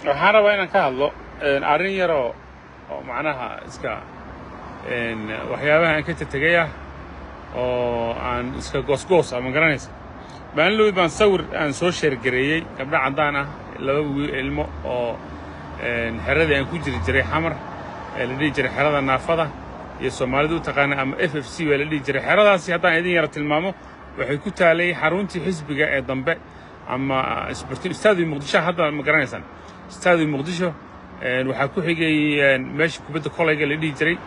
Waxaan rabaa inaan ka hadlo arrin yaroo oo macnaha iska waxyaabaha aan ka tetegay ah oo aan iska goosgoos ah, ma garanaysa. Maalin lowd baan sawir aan soo share gareeyey gabdho caddaan ah, laba wiil ilmo oo xeradii aan ku jiri jiray Xamar ee la dhihi jiray xerada naafada iyo Soomaalidu u taqaana ama FFC baa la dhihi jiray xeradaasi. Haddaan idin yara tilmaamo, waxay ku taalay xaruntii xisbiga ee dambe ama Istaadi Muqdisho hadda, ma garanaysaan Istaadi Muqdisho? Waxaa ku xigay meesha kubadda kolayga la dhihi jiray.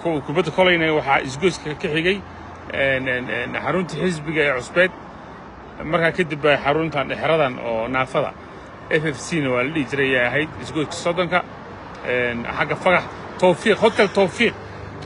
Kubadda kolayna waxaa isgoyska ka xigay xaruntii xisbiga ee cusbeed. Markaa kadib baa xaruntan xeradan oo naafada FFC na waa la dhihi jiray ayay ahayd, isgoyska 30-ka, xagga fagax Towfiiq, Hotel Towfiiq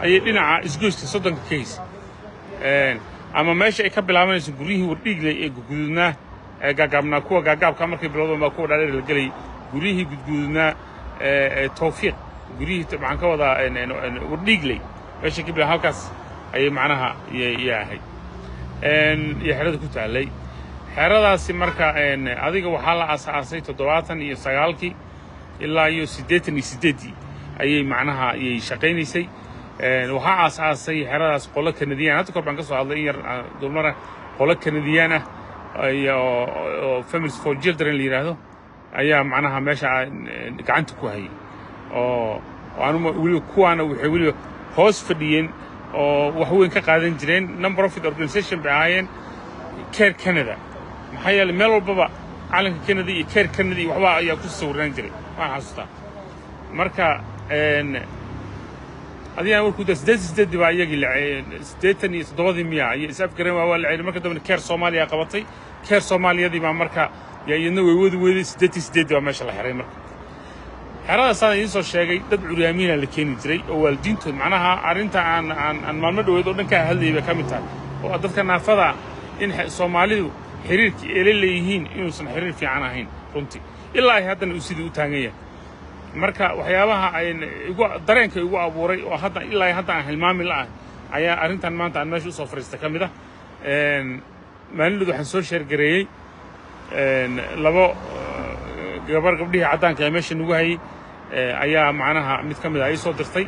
ayay dhinaca isgoyska 30-ka ka haysay, ama meesha ay ka bilaabanayso guryihii Wardhiigley ee gudgududnaa ee gaagaabnaa. Kuwa gaagaabka markay bilowdan baa kuwa dhaadheer la gelayay. Guryihii gudgududnaa ee Towfiiq, guryihii maxaan ka wadaa, Wardhiigley meesha ka bila halkaas ayay macnaha yay ahayd iyo xerada ku taallay xeradaasi. Marka adiga waxaa la aasaasay 79-kii ilaa iyo 88-dii ayay macnaha ayay shaqaynaysay. Waxaa aasaasay xeradaas qolo Kanadiyaan. Hadda kor baan ka soo hadlay in yar dulmara. Qolo Kanadiyaan ah oo Families for Children la yidhaahdo ayaa macnaha meesha gacanta ku hayay, oo anuma weliba kuwaana waxay weliba hoos fadhiyeen oo wax weyn ka qaadan jireen, non profit organization bay ahaayeen, CARE Canada. Maxaa yeelay meel walbaba calanka Canada iyo CARE Canada iyo waxba ayaa ku sawirnaan jiray, waan xasuustaa. Marka adigaan warku da 88-dii baa iyagii la 87-dii miya iyo is afgaran waa la celiyay. Marka dambena CARE Soomaaliya qabatay. CARE Soomaaliyadii baa marka yaa iyadna way wadi weyday. 88-dii baa meesha la xiray. Marka xeradaasaan idiin soo sheegay, dad curyaamiina la keeni jiray oo waalidiintood macnaha arrinta aan maalmo dhoweed oo dhan ka hadlayay bay ka mid tahay, oo dadka naafada in Soomaalidu xiriirkii ay la leeyihiin inuusan xiriir fiican ahayn runtii, ilaa ay haddana uu sidii u taagan yahay. Marka waxyaabaha ayn igu dareenka igu abuuray oo hadda ilaa hadda aan hilmaami la'ahay ayaa arrintan maanta aan meesha usoo fadhiista ka mid ah. Maalin dhood waxaan soo share gareeyey labo gabar, gabdhihii caddaanka ee meesha nagu hayay ayaa macnaha mid ka mid ah ii soo dirtay,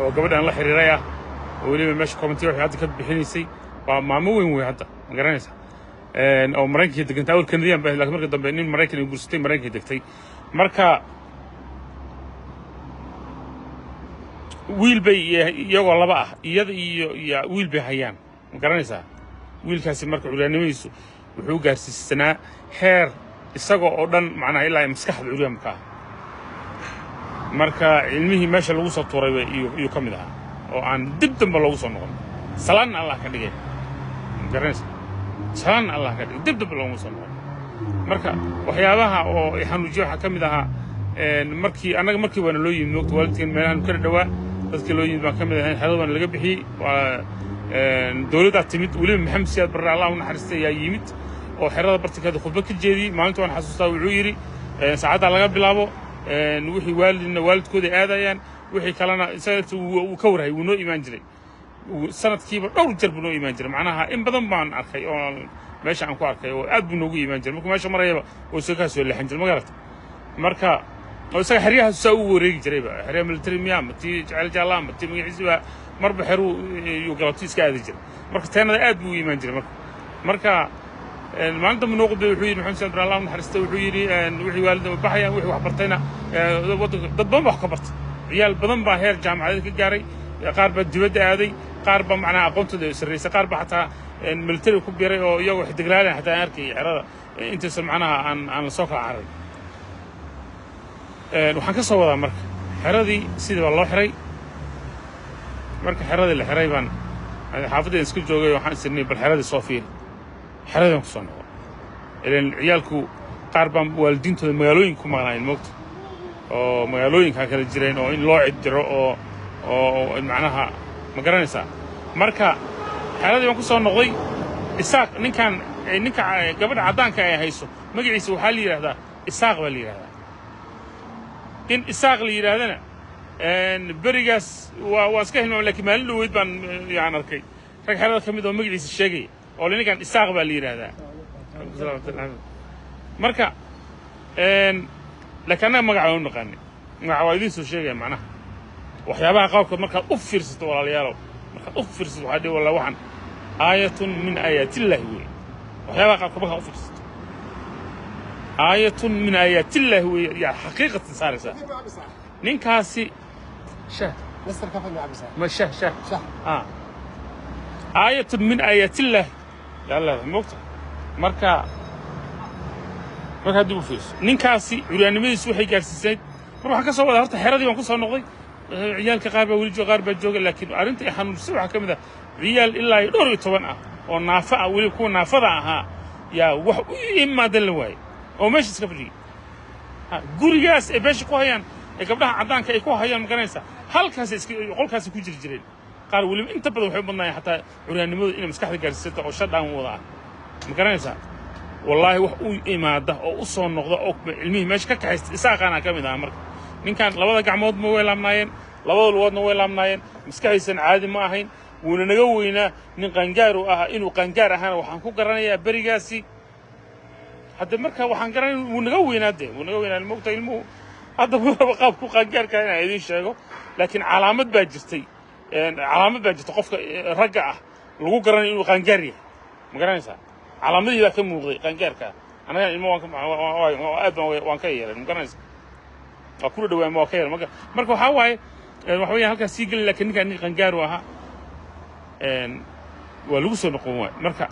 oo gabadhaan la xiriiray ah, oo weliba meesha commentiga waxay hadda ka bixinaysay. Waa maamo weyn wey hadda, ma garanaysa, oo Maraykanka degantay. Awal Kanadiyaan ba, lakin marka dambe nin Maraykan ay guursatay, Maraykanka degtay. Marka wiil bay iyagoo laba ah, iyada iyo wiil bay hayaan, ma garanaysaa. Wiilkaasi marka curyaannimadiisu wuxuu gaarsiisanaa heer isagoo oo dhan macnaha ilaa maskaxda curyaanka ah. Marka ilmihii meesha lagu soo tuuray bay iyuu ka mid ahaa oo aan dib dambe loogu soo noqon. Salaanna Allah ka dhigay, ma garanaysa, salaanna Allah ka dhigay, dib dambe looguma soo noqon. Marka waxyaabaha oo xanuujiya waxaa ka mid ahaa markii annaga markii waana loo yimid, moogta, waalidkeen meelahan kala dhawaa dadkii loo yimid baan ka mid ahayn. Xerada waana laga bixiyey, waa dowladdaa timid. Weliba Maxamed Siyaad Barre, Allah u naxariistay, ayaa yimid oo xerada bartankeeda khudbad ka jeediyey. Maalinta waan xasuustaa, wuxuu yidhi: "Saacaddaa laga bilaabo wixii waalidna waalidkooda aadayaan, wixii kalena." Isaga wuu ka warhay, wuu noo imaan jiray sanadkiiba dhowr jeer buu noo imaan jiray. Macnaha in badan baan arkay oo meesha aan ku arkay oo aad buu noogu imaan jiray. Markuu meesha marayaba oo isaga kaa soo leexan jiray, ma garata. Marka oo isaga xeryahaas saa u wareegi jirayba, xeryaha military miya ma tii jecel jaalla ma tii magaciisiba, marba xeruu yuu galabti iska aadi jiray. Marka teenada aad buu u imaan jiray. Marka maalin dambe noo qudbay, wuxuu yidhi Maxamed Siyaad Barre, Allah u naxariista, wuxuu yidhi: "Wixii waalida way baxayaan, wixii wax bartayna waddanka dad badan baa wax ka bartay, ciyaal badan baa heer jaamacadeed ka gaaray, qaar baa dibadda aaday, qaar baa macnaha aqoontooda ay sarraysay, qaar baa xataa military ku biiray oo iyagoo xidiglaalan xataa aan arkayay xerada intaysan macnaha aan la soo kala cararin." Waxaan ka soo wadaa, marka xeradii sidii baa loo xiray. Marka xeradii la xiray baan xaafaddeeda iska joogay. Waxaan isirnay bal xeradii soo fiiri. Xeradii baan ku soo noqon ilan ciyaalku qaar baan waalidiintooda magaalooyinka ku maqnaayeen, moogta, oo magaalooyinkaa kala jireen oo in loo ciddiro oo macnaha, ma garanaysaa. Marka xeradii baan ku soo noqday. Isaaq ninkan, ninka gabadha caddaanka ay hayso, magaciisa waxaa la yidhahdaa Isaaq baa la yidhahdaa. In Isaaq la yidhaahdana berigaas waa iska hilmaamay, lakiin maalin dhoweyd baan yaan arkay rag xerada ka mid oo magaciisa sheegaya oo ninkan Isaaq baa la yidhaahdaa. Marka Laakiin annaga magaca waan u naqaanay. Magaca waa idiin soo sheegaya. Macnaha waxyaabaha qaabkood markaad u fiirsato, walaalayaalow, markaad u fiirsato, waxaa dhihi wallah waxan aayatun min aayaatillaahi weeye. Waxyaabaha qaabkood markaad u fiirsato, aayatun min aayaatillaahi weeye, yaa xaqiiqatan saaraysaa. Ninkaasi shah. مستر كفن يا. Ma shah shah. Shah. Ah, aayatun min aayaatillaah yaa leedahay, moogta. Marka markaa dib u fiirso, ninkaasi curyaannimadiisu waxay gaarsiisayd. Mar waxaan ka soo wadaa, horta xeradii baan ku soo noqday. Ciyaalka qaar baa weli jooga, qaar baa jooga, laakiin arrinta ay xanuunsay waxaa ka mid ah ciyaal ilaa iyo dhowr iyo toban ah oo naafa ah, weliba kuwa naafada ahaa yaa wax u imaadan la waayey oo meesha iska fadhiyey. Ha, gurigaas ay beesha ku hayaan ee gabdhaha caddaanka ay ku hayaan, ma garanaysaa, halkaas iska qolkaasi ku jiri jireen qaar. Weliba inta badan waxay u badnaayeen xataa curyaannimadu inay maskaxda gaarsiisata oo shadhaan wada ah, ma garanaysaa. Wallaahi wax u imaada oo u soo noqda oo ilmihii meesha ka kaxaysta isaaqaana ka mid aha. Marka ninkan labada gacmood ma way laabnaayeen, labada lugoodna way laabnaayeen, maskaxdiisana caadi ma ahayn, wuuna naga weynaa. Nin qangaar u ahaa. Inuu qangaar ahaana waxaan ku garanayaa berigaasi hadda. Marka waxaan garanay wuu naga weynaa, dee wuu naga weynaa, mogta. Ilmuhu hadda maraba qaabku qangaarka inaan idiin sheego, laakiin calaamad baa jirtay, calaamad baa jirta qofka ragga ah lagu garanayo inuu qaangaar yahay, ma garanaysaa. Calaamadihii baa ka muuqday qaangaarka. Annaga ilmo waan aad baan waan ka yeelay, ma garanaysaa, waa kula dhawaan, waa ka yeelay. Marka waxaa waaye, waxa weeyaan halkaas sii geli, laakiin ninkaan nin qaangaar u ahaa. Waa lagu soo noqon waay. Marka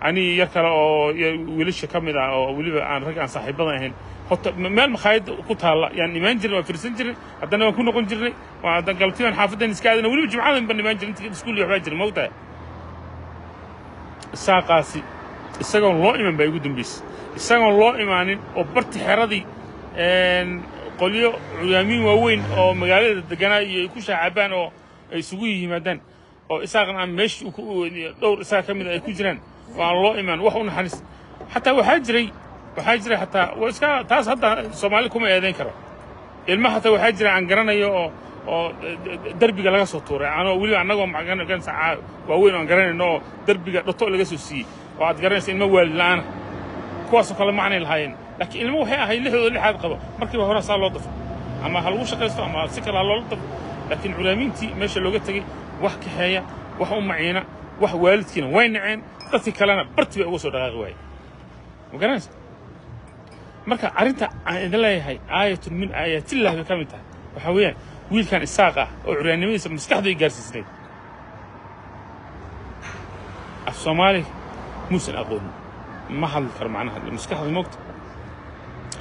ani yar kale oo wiilasha ka mid ah oo weliba aan rag aan saaxiibada ahayn, horta meel makhaayad ku taalla yaan imaan jirnay, waan fiirsan jirnay, haddana waan ku noqon jirnay. Waa haddan galabtii baan xaafaddan iska aadana, weliba jimcadan baan imaan jirnay, inta iskuul iyo waxbaa jiray, maogtahay. Isaaqaasi isagoon loo iman baa igu dambaysay, isagoon loo imaanin oo barti xeradii qolyo cuyaamiin waaweyn oo magaalada deganaa iyo ay ku shaacabaan oo ay isugu yimaadaan oo isaaqna aan meeshii dhowr isaaq ka mid ay ku jiraan oo aan loo imaan wax u naxariis xataa. Waxaa jiray xataa waa iska taas, hadda Soomaali kuma eedayn karo. Ilma xataa waxaa jira aan garanayo oo derbiga laga soo tuuray, anoo weliba annagoo waaweyn oo aan garanayno oo derbiga dhoto laga soo siiyey oo aad garanaysa ilmo waalid la'aana, kuwaasoo kale macnay lahaayeen. Laakiin ilmo waxay ahayd lixdooda lixaad qabo, markiiba hore saa loo dafo ama ha lagu shaqaysto ama si kale ha loola dafo. Laakiin culaamiintii meesha looga tegey, wax kaxeeya, wax u maciina, wax waalidkiina way naceen, dadkii kalena bartii bay uga soo dhaqaaqi waayeen, ma garanaysa. Marka arrinta aan idin leeyahay aayatun min aayaatillahi bay ka mid tahay. Waxaa weeyaan wiilkan isaaq ah oo curyaannimadiisa maskaxdu ay gaarsiisnayd, af Soomaali muusan aqoonin, ma hadli karo, macnaha maskaxda moogta.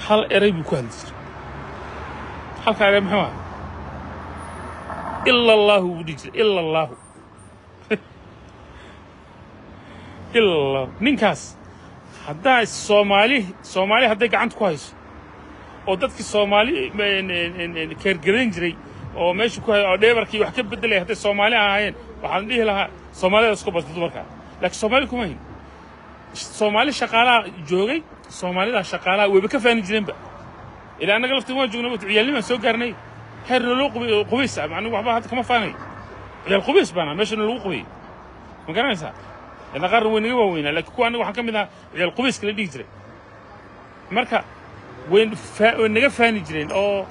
Hal eray buu ku hadli jiray. Halka eray muxuu ahaa? Ila Allaahu buu dhihi jiray, ila Allaahu, ila Allahu. Ninkaas haddaa Soomaali hadday gacanta ku hayso oo dadkii Soomaali keergarayn jiray oo meesha ku hay oo dheebarkii wax ka beddelaya hadday Soomaali ahaayeen, waxaan dhihi lahaa Soomaalida isku basta dumarkaa. Laakiin Soomaali kuma hayn. Soomaali shaqaalaha joogay, Soomaalida shaqaalaha wayba ka faani jireenba. Ilaa annaga laftii waan joognay, ciyaalnimaan soo gaarnay, heer naloo qubays ah. Anigu waxba hadda kama faanay, ciyaal qubays baana meesha nalagu qubayay, ma garanaysaa. Ila qaarna way naga waaweynaa, laakiin kuwa annaga waxaan ka mid ahaa ciyaal qubayska la dhihi jiray. Marka way way naga faani jireen oo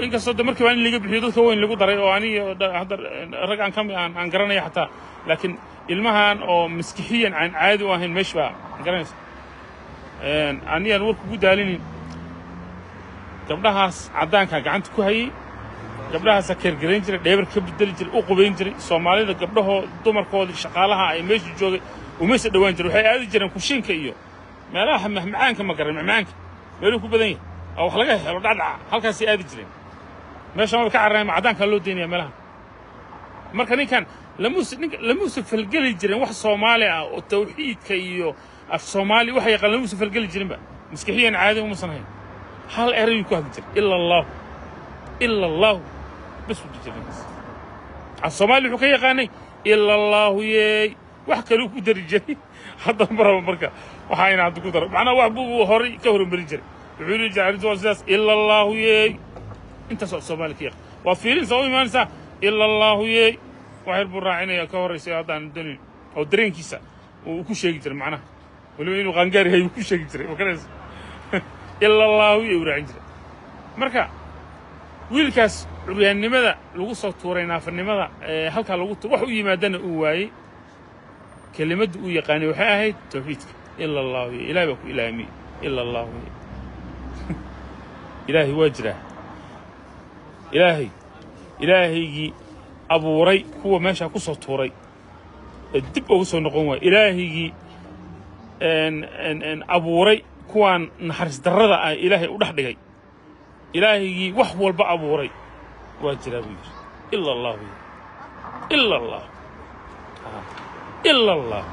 inkastoo de markii baa in laga bixiyo dadka weyn lagu daray oo aniga hadda rag aan ka mid aan garanaya xataa. Laakiin ilmahan oo maskixiyan aan caadi u ahayn meesh baa, ma garanaysa, anigaan warka ugu daalinin. Gabdhahaas caddaankaa gacanta ku hayay, gabdhahaasaa keergarayn jiray, dheebar ka bedeli jiray, u qubayn jiray. Soomaalida gabdhahoo dumarkoodii shaqaalaha ay meesha joogay umaysa dhowaan jiray. Waxay aadi jireen kushiinka iyo meelaha mahmacaanka, ma garan, macmacaanka meeluu ku badan yahay oo wax laga helo dhacdhaca, halkaasay aadi jireen. Meeshan way ka carareen, ma caddaankaa loo daynaya meelaha. Marka ninkan lamuuse, ninka lamuuse falgeli jirin wax Soomaali ah oo tawxiidka iyo af Soomaali waxa yaqaan lamuuse falgeli jirinba. Maskixiyan caadi umusan hayn. Hal erayuu ku hadli jiray, ila Allahu, ila Allahu bas buu dhihi jiray. Ninkaas af Soomaali wuxuu ka yaqaanay ila Allahu yeey, wax kaluu ku dari jiray hadda maraba. Marka waxaa ina hadda ku daro, macnaha wax buu horay ka horumarin jiray. Wuxuu dhihi jiray arrintu waa sidaas, ila Allahu yeey. Intaas af Soomaali ka yaqaan waa fiirinsa u imaanaysaa, ila Allahu yeey, wax yar buu raacinaya ka horraysa haddaan doonin oo dareenkiisa uu ku sheegi jiray. Macnaha weliba inuu qaangaar yahay uu ku sheegi jiray, ma garanaysa. Ila Allaahu iyo raacin jiray. Marka wiilkaas curyaannimada lagu soo tuuray, naafanimada halkaa lagu wax u yimaadana uu waayey, kelimadda uu yaqaanay waxay ahayd tawxiidka. Ila Allahu iyo Ilahay baa ku ilaamiyey. Ila Allahu iyo Ilaahay waa jiraa. Ilaahay, Ilaahaygii abuuray kuwa meeshaa ku soo tuuray ee dib ugu soo noqon waaya, Ilaahaygii abuuray kuwaan naxariis darrada ah Ilaahay u dhex dhigay, Ilaahaygii wax walba abuuray waa jiraa buu yidhi. Ila Allahu, ila Allah, ila Allah.